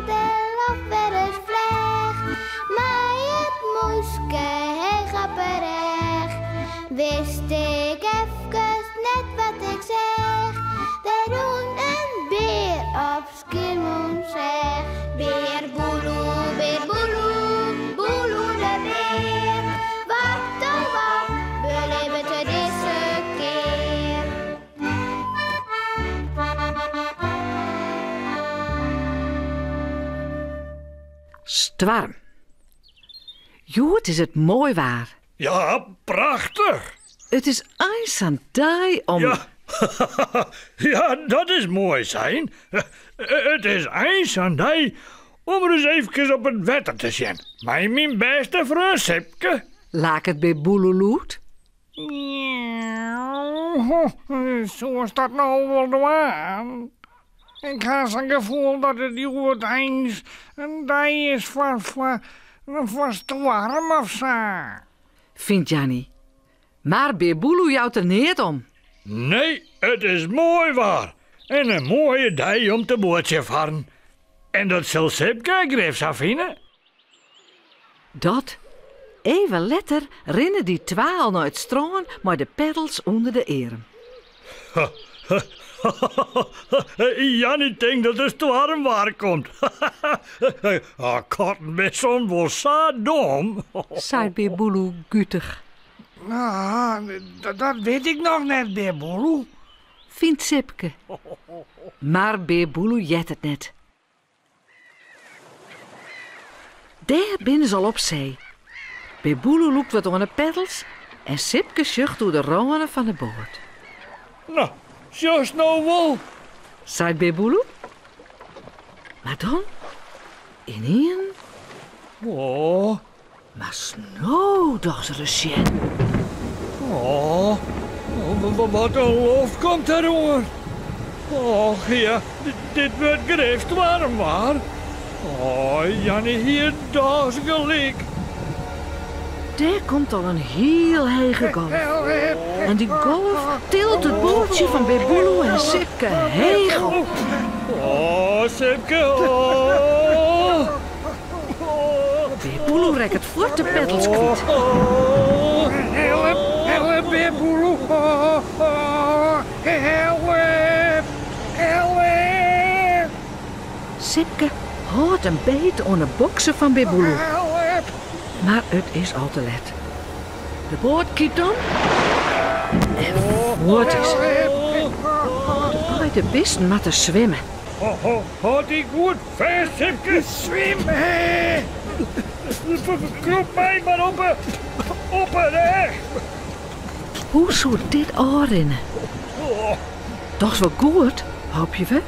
de loft wer ris fleach. Mei it mûske heech op 'e rêch. Wist ik efkes net wat ik seach. Der rûn in bear op Skiermûntseach. Bear Boeloe, bear Boeloe, Boeloe de bear. Wat oh wat belibbet er dizze kear? Stoarm. Hjoed is it moai waar. Ja, prachtich! It is eins sa'n dei om. Ja, ja, dat is moai sein. It is eins sa'n dei om ris eefkes op it wetter te sjen mei myn bêste freon Sipke. Laket Bear Boeloe lûd. Soest dat no wol dwaan? Ik ha sa'n gefoel dat it hjoed eins in dei is foar, foar, foar stoarm of sa. Fynt Janny. Mar Bear Boeloe jout der neat om. Nee, it is moai waar en in moaie dei om te boatsjefarren. En dat sil Sipke grif sa fine. Dat, even letter rinne dy twa al nei it strân mei de peddels ûnder de earm. Janny tinkt dat der stoarm waar komt. Katten binne soms wol sa dom. Seit Bear Boeloe gutich. No, dat wit ik noch net, Bear Boeloe. Fynt Sipke. Mar Bear Boeloe heart it net. Dêr binne se al op see. Bear Boeloe lûkt wat oan 'e peddels en Sipke sjocht oer de râne fan 'e boat. No, sjochst no wol? Seit Bear Boeloe. Mar dan, ynienen. Oh. Moatst no dochs ris sjen. Oh, wat in loft komt der oan. Och ja, dit wurdt grif stoarm waar. Oh, Janny hie dochs gelyk. Dêr komt al in hiel hege golf. En dy golf tilt it boatsje fan Bear Boeloe en Sipke heech op. Oh, Sipke, oh. Bear Boeloe rekket fuort de peddels kwyt. Help, help, Bear Boeloe. Help, help. Sipke hâldt him beet oan 'e bokser fan Bear Boeloe. Mar it is al te let. De boat kypt om en fuort is er. De beide bisten moatte swimme. Hâld dy goed fêst, Sipke. Swimme! Krûp my mar op 'e op 'e rêch. Hoe soe dit ôfrinne? Dochs wol goed, hoopje we.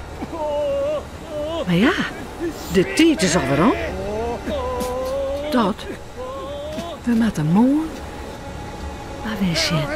Mar ja, de tiid is alwer om. Dat, we moatte moarn mar wer sjen.